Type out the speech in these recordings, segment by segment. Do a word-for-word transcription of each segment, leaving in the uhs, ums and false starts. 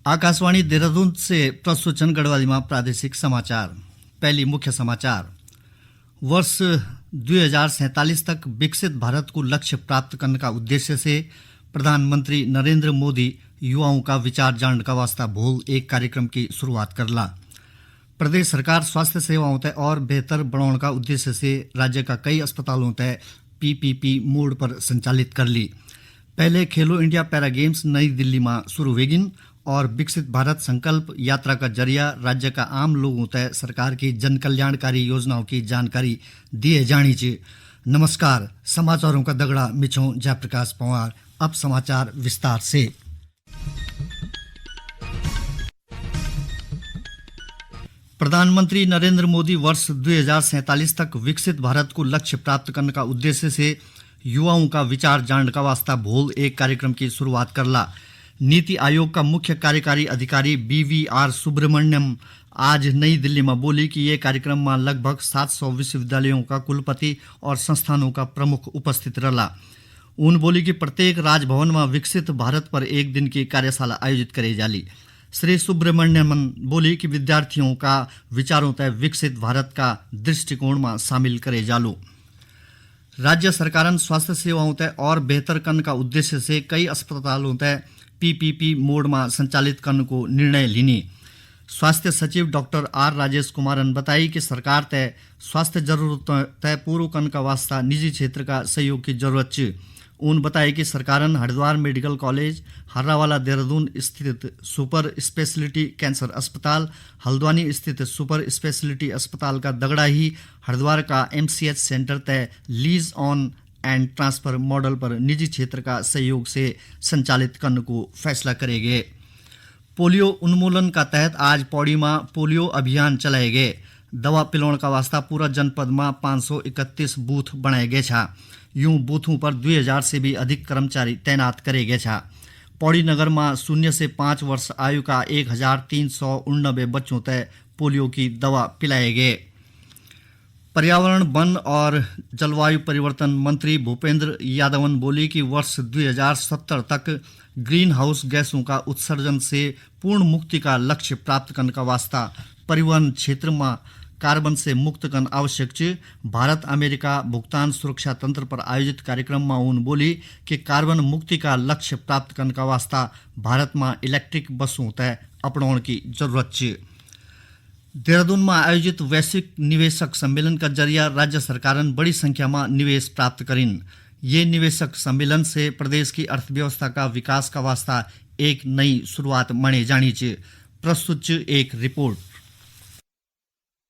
आकाशवाणी देहरादून से प्रस्तुत छन गढ़वाली में प्रादेशिक समाचार। पहली मुख्य समाचार। वर्ष दुई हजार सैंतालीस तक विकसित भारत को लक्ष्य प्राप्त करने का उद्देश्य से प्रधानमंत्री नरेंद्र मोदी युवाओं का विचार जानने का वास्ता भोल एक कार्यक्रम की शुरुआत करला। प्रदेश सरकार स्वास्थ्य सेवाओं तै और बेहतर बनाने का उद्देश्य से राज्य का कई अस्पतालों तै पीपीपी मोड पर संचालित कर ली। पहले खेलो इंडिया पैरा गेम्स नई दिल्ली में शुरू वेगिन और विकसित भारत संकल्प यात्रा का जरिया राज्य का आम लोगों तै सरकार की जन कल्याणकारी योजनाओं की जानकारी दिए जानी च। नमस्कार, समाचारों का दगड़ा मिछों जयप्रकाश पंवार। अब समाचार विस्तार से। प्रधानमंत्री नरेंद्र मोदी वर्ष दुई हजार सैंतालीस तक विकसित भारत को लक्ष्य प्राप्त करने का उद्देश्य से युवाओं का विचार जानने का वास्ता भोल एक कार्यक्रम की शुरुआत करला। नीति आयोग का मुख्य कार्यकारी अधिकारी बीवीआर सुब्रमण्यम आज नई दिल्ली में बोली कि ये कार्यक्रम में लगभग सात सौ विश्वविद्यालयों का कुलपति और संस्थानों का प्रमुख उपस्थित रहला। उन बोली कि प्रत्येक राजभवन में विकसित भारत पर एक दिन की कार्यशाला आयोजित करे जाली। श्री सुब्रमण्यमन बोली कि विद्यार्थियों का विचारों तय विकसित भारत का दृष्टिकोण में शामिल करे जालू। राज्य सरकारन स्वास्थ्य सेवाओं तय और बेहतर करने का उद्देश्य से कई अस्पतालों तय पीपीपी मोड में संचालित करने को निर्णय लीनी। स्वास्थ्य सचिव डॉक्टर आर राजेश कुमारन बताई कि सरकार तय स्वास्थ्य जरूरत तय पूरो करने का वास्ता निजी क्षेत्र का सहयोग की जरूरत च। उन बताई कि सरकारन हरिद्वार मेडिकल कॉलेज, हर्रावाला देहरादून स्थित सुपर स्पेशलिटी कैंसर अस्पताल, हल्द्वानी स्थित सुपर स्पेशलिटी अस्पताल का दगड़ा ही हरिद्वार का एमसीएच सेंटर तय lease on and transfer model पर निजी क्षेत्र का सहयोग से संचालित करने को फैसला करेगे। पोलियो उन्मूलन का तहत आज पौड़ी में पोलियो अभियान चलाए गए। दवा पिलाउण का वास्ता पूरा जनपद में पाँच सौ इकतीस बूथ बनाए गए छा। यूं बूथों पर दुई हजार से भी अधिक कर्मचारी तैनात करे गए छा। पौड़ी नगर में शून्य से पाँच वर्ष आयु का एक हजार तीन सौ उन्नबे बच्चों तय पोलियो की दवा पिलाए गए। पर्यावरण, वन और जलवायु परिवर्तन मंत्री भूपेंद्र यादवन बोली कि वर्ष दुई हजार सत्तर तक ग्रीन हाउस गैसों का उत्सर्जन से पूर्ण मुक्ति का लक्ष्य प्राप्त करने का वास्ता परिवहन क्षेत्र में कार्बन से मुक्त करना आवश्यक च। भारत अमेरिका भुगतान सुरक्षा तंत्र पर आयोजित कार्यक्रम में उन बोली कि कार्बन मुक्ति का लक्ष्य प्राप्त करने का वास्ता भारत में इलेक्ट्रिक बसों तय अपनाने की जरूरत च। देहरादून में आयोजित वैश्विक निवेशक सम्मेलन का जरिया राज्य सरकारन बड़ी संख्या में निवेश प्राप्त करिन। ये निवेशक सम्मेलन से प्रदेश की अर्थव्यवस्था का विकास का वास्ता एक नई शुरुआत माने जानी च। प्रस्तुत च एक रिपोर्ट।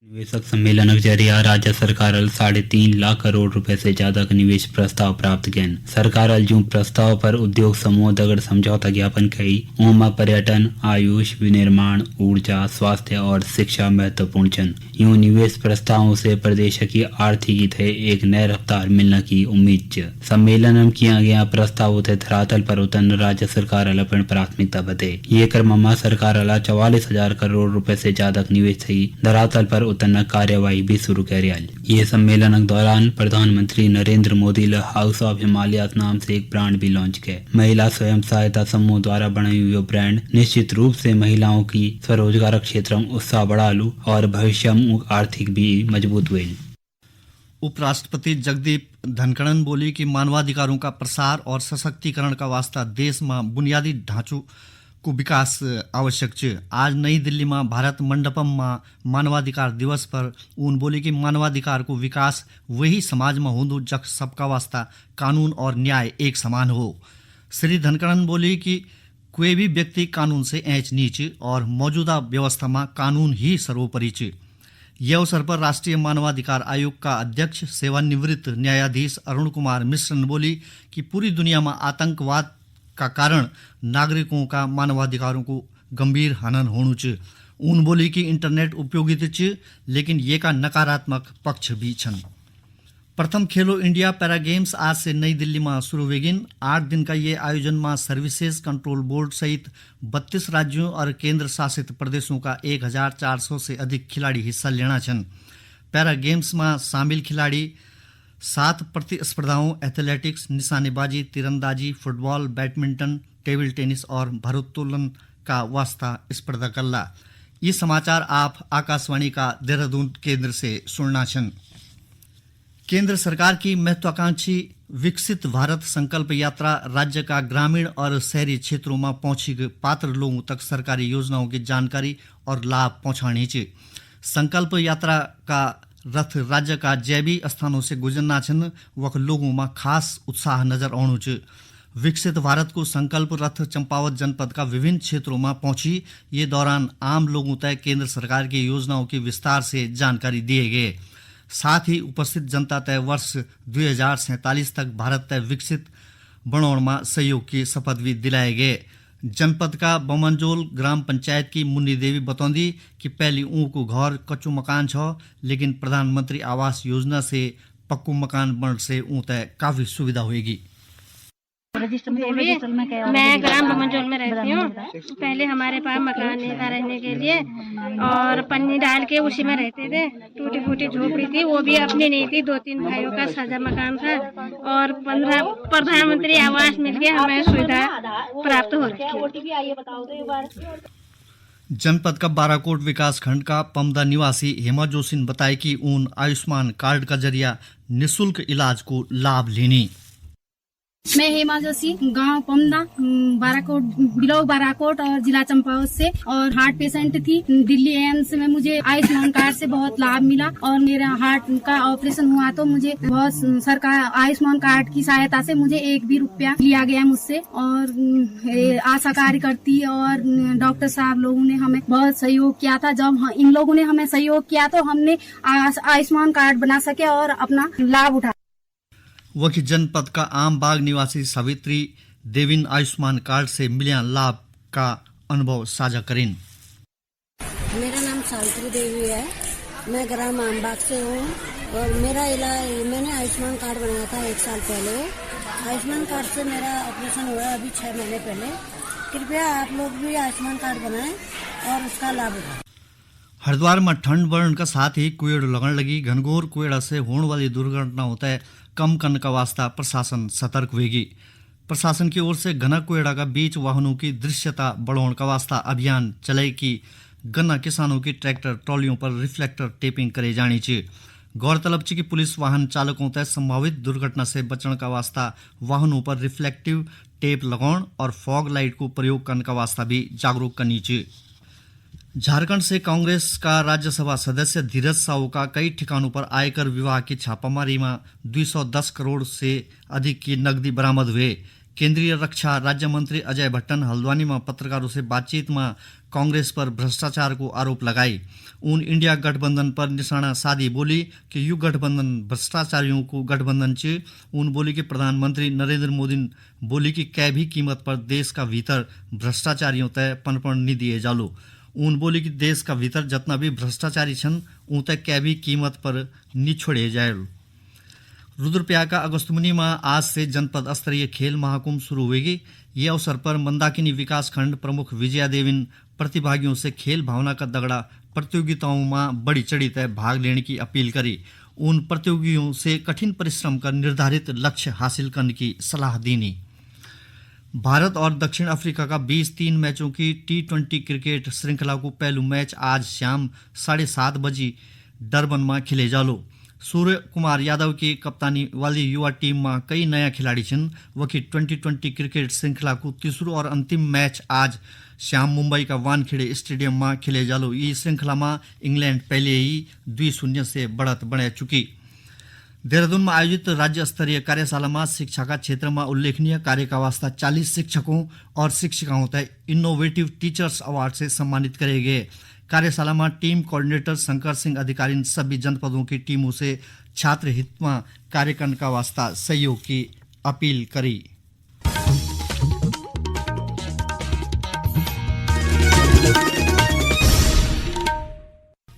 निवेशक सम्मेलन के जरिया राज्य सरकार साढ़े तीन लाख करोड़ रुपए से ज्यादा का निवेश प्रस्ताव प्राप्त किन। सरकार जो प्रस्ताव पर उद्योग समूह दगड़ समझौता ज्ञापन कई, उनमें पर्यटन, आयुष, विनिर्माण, ऊर्जा, स्वास्थ्य और शिक्षा महत्वपूर्ण छन। यूं निवेश प्रस्तावों से प्रदेश की आर्थिकी थे एक नए रफ्तार मिलने की उम्मीद च। सम्मेलन में किया गया प्रस्ताव उते धरातल पर उतरन राज्य सरकार अपन प्राथमिकता बते। ये क्रम में सरकार अला चवालीस हजार करोड़ रुपए से ज्यादा निवेश थी धरातल पर उतरन कार्यवाही भी शुरू कर रियाल। ये सम्मेलन के दौरान प्रधानमंत्री नरेंद्र मोदी ल हाउस ऑफ हिमालय नाम से एक ब्रांड भी लॉन्च किया। महिला स्वयं सहायता समूह द्वारा बनाई हुई ब्रांड निश्चित रूप से महिलाओं की स्वरोजगार क्षेत्र में उत्साह बढ़ालू और भविष्य में आर्थिक भी मजबूत हुई। उपराष्ट्रपति जगदीप धनखड़न बोली कि मानवाधिकारों का प्रसार और सशक्तिकरण का वास्ता देश में बुनियादी ढांचों को विकास आवश्यक च। आज नई दिल्ली में भारत मंडपम में मानवाधिकार दिवस पर उन बोली कि मानवाधिकार को विकास वही समाज में होंदो जख सबका वास्ता कानून और न्याय एक समान हो। श्री धनखड़न बोली कि कोई भी व्यक्ति कानून से ऐंच नीच और मौजूदा व्यवस्था में कानून ही सर्वोपरि च। यह अवसर पर राष्ट्रीय मानवाधिकार आयोग का अध्यक्ष सेवानिवृत्त न्यायाधीश अरुण कुमार मिश्र ने बोली कि पूरी दुनिया में आतंकवाद का कारण नागरिकों का मानवाधिकारों को गंभीर हनन होणु च। उन बोली कि इंटरनेट उपयोगित च, लेकिन ये का नकारात्मक पक्ष भी छन। प्रथम खेलो इंडिया पैरा गेम्स आज से नई दिल्ली में शुरू वेगिन। आठ दिन का ये आयोजन में सर्विसेज कंट्रोल बोर्ड सहित बत्तीस राज्यों और केंद्र शासित प्रदेशों का एक हजार चार सौ से अधिक खिलाड़ी हिस्सा लेना छन। पैरा गेम्स में शामिल खिलाड़ी सात प्रतिस्पर्धाओं, एथलेटिक्स, निशानेबाजी, तीरंदाजी, फुटबॉल, बैडमिंटन, टेबल टेनिस और भारोत्तोलन का वास्ता स्पर्धा करला। ये समाचार आप आकाशवाणी का देहरादून केंद्र से सुनना छन। केंद्र सरकार की महत्वाकांक्षी विकसित भारत संकल्प यात्रा राज्य का ग्रामीण और शहरी क्षेत्रों में पहुंची पात्र लोगों तक सरकारी योजनाओं की जानकारी और लाभ पहुंचानी च। संकल्प यात्रा का रथ राज्य का जैवी स्थानों से गुजरना छन, वख लोगों में खास उत्साह नजर आणु च। विकसित भारत को संकल्प रथ चंपावत जनपद का विभिन्न क्षेत्रों में पहुंची। ये दौरान आम लोगों तय केंद्र सरकार की योजनाओं की विस्तार से जानकारी दिए गए। साथ ही उपस्थित जनता तय वर्ष दो हज़ार सैंतालीस तक भारत तय विकसित बनाउण मा सहयोग की शपथ भी दिलाए गए। जनपद का बमंजोल ग्राम पंचायत की मुन्नी देवी बतौंदी कि पहली ऊंकु घर कच्चू मकान छ, लेकिन प्रधानमंत्री आवास योजना से पक्कू मकान बन से ऊं तय काफी सुविधा होएगी। रजिस्टर में, देवी, रजिस्टर में क्या है? मैं ग्राम बमंजोल में रहती हूँ। पहले हमारे पास मकान नहीं था रहने के लिए, और पन्नी डाल के उसी में रहते थे। टूटी फूटी झोपड़ी थी, वो भी अपनी नहीं थी, दो तीन भाइयों का साझा मकान था, और पंद्रह प्रधानमंत्री आवास मिलके हमें सुविधा प्राप्त हो रखी है। जनपद का बाराकोट विकास खंड का पमदा निवासी हेमा जोशी ने बताया कि उन आयुष्मान कार्ड का जरिया निशुल्क इलाज को लाभ लेनी। मैं हेमा जोशी, गांव पमदा, उम, बाराकोट, बिलो बाराकोट और जिला चंपावत से, और हार्ट पेशेंट थी। दिल्ली एम्स में मुझे आयुष्मान कार्ड से बहुत लाभ मिला और मेरा हार्ट का ऑपरेशन हुआ तो मुझे बहुत सरकार आयुष्मान कार्ड की सहायता से मुझे एक भी रुपया लिया गया मुझसे। और, उम, ए, आशा कार्यकर्ती और, उम, डॉक्टर साहब लोगों ने हमें बहुत सहयोग किया था। जब ह-, इन लोगों ने हमें सहयोग किया तो हमने आस-, आयुष्मान कार्ड बना सके और अपना लाभ उठा। वखी जनपद का आम बाग निवासी सावित्री देविन आयुष्मान कार्ड से मिलिया लाभ का अनुभव साझा करिन। मेरा नाम सावित्री देवी है, मैं ग्राम आमबाग से हूँ और मेरा इलाज, मैंने आयुष्मान कार्ड बनाया था एक साल पहले। आयुष्मान कार्ड से मेरा ऑपरेशन हुआ है अभी छः महीने पहले। कृपया आप लोग भी आयुष्मान कार्ड बनाएं और उसका लाभ उठाएं। हरिद्वार में ठंड बढ़ने का साथ ही कुएड़ लगन लगी। घनघोर कुएड़ा से होने वाली दुर्घटनाओं तय कम करने का वास्ता प्रशासन सतर्क होगी। प्रशासन की ओर से घना कुएड़ा का बीच वाहनों की दृश्यता बढ़ाने का वास्ता अभियान चले कि गन्ना किसानों की ट्रैक्टर ट्रॉलियों पर रिफ्लेक्टर टेपिंग करे जानी चाहिए। गौरतलब च कि पुलिस वाहन चालकों तय संभावित दुर्घटना से बचने का वास्ता वाहनों पर रिफ्लेक्टिव टेप लगाउण और फॉग लाइट को प्रयोग करने का वास्ता भी जागरूक करनी चाहिए। झारखंड से कांग्रेस का राज्यसभा सदस्य धीरज साहू का कई ठिकानों पर आयकर विभाग की छापामारी में दो सौ दस करोड़ से अधिक की नकदी बरामद हुए। केंद्रीय रक्षा राज्य मंत्री अजय भट्टन हल्द्वानी में पत्रकारों से बातचीत में कांग्रेस पर भ्रष्टाचार को आरोप लगाई। उन इंडिया गठबंधन पर निशाना साधी बोली कि यु गठबंधन भ्रष्टाचारियों को गठबंधन च। उन बोली कि प्रधानमंत्री नरेंद्र मोदी बोली कि कै भी कीमत पर देश का भीतर भ्रष्टाचारियों तय पनपण नहीं दिए जालो। उन बोली कि देश का भीतर जितना भी भ्रष्टाचारी छन, उन तय कै भी कीमत पर नहीं छोड़े जाए। रुद्रप्रयाग का अगस्तमुनि में आज से जनपद स्तरीय खेल महाकुंभ शुरू होगी। ये अवसर पर मंदाकिनी विकासखंड प्रमुख विजया देविन प्रतिभागियों से खेल भावना का दगड़ा प्रतियोगिताओं में बड़ी चढ़ी तय भाग लेने की अपील करी। उन प्रतियोगियों से कठिन परिश्रम कर निर्धारित लक्ष्य हासिल करने की सलाह दीनी। भारत और दक्षिण अफ्रीका का बीच तीन मैचों की टी ट्वेंटी क्रिकेट श्रृंखला को पहलू मैच आज शाम साढ़े सात बजे डरबन में खेले जालो। सूर्य कुमार यादव की कप्तानी वाली युवा टीम में कई नया खिलाड़ी छिन। वकी ट्वेंटी ट्वेंटी क्रिकेट श्रृंखला को तीसरो और अंतिम मैच आज शाम मुंबई का वानखेड़े स्टेडियम में खेले जालो। ये श्रृंखला में इंग्लैंड पहले ही दुई शून्य से बढ़त बना चुकी। देहरादून में आयोजित राज्य स्तरीय कार्यशाला में शिक्षा का क्षेत्र में उल्लेखनीय कार्य का वास्ता चालीस शिक्षकों और शिक्षिकाओं तय इनोवेटिव टीचर्स अवार्ड से सम्मानित करे गए। कार्यशाला में टीम कोऑर्डिनेटर शंकर सिंह अधिकारी ने सभी जनपदों की टीमों से छात्र हित में कार्यक्रम का वास्ता सहयोग की अपील करी।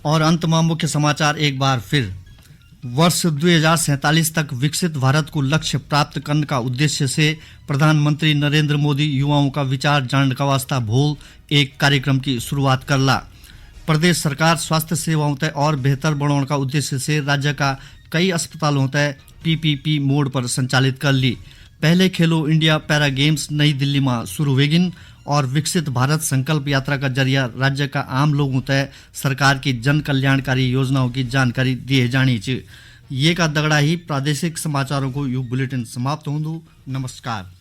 और अंत में मुख्य समाचार एक बार फिर। वर्ष दो हज़ार सैंतालीस तक विकसित भारत को लक्ष्य प्राप्त करने का उद्देश्य से प्रधानमंत्री नरेंद्र मोदी युवाओं का विचार जानने का वास्ता भोल एक कार्यक्रम की शुरुआत करला। प्रदेश सरकार स्वास्थ्य सेवाओं तय और बेहतर बनाने का उद्देश्य से राज्य का कई अस्पतालों तय पीपीपी मोड पर संचालित कर ली। पहले खेलो इंडिया पैरा गेम्स नई दिल्ली में शुरू वेगिन और विकसित भारत संकल्प यात्रा का जरिया राज्य का आम लोगों तय सरकार की जन कल्याणकारी योजनाओं की जानकारी दिए जानी च। ये का दगड़ा ही प्रादेशिक समाचारों को यू बुलेटिन समाप्त होंदु। नमस्कार।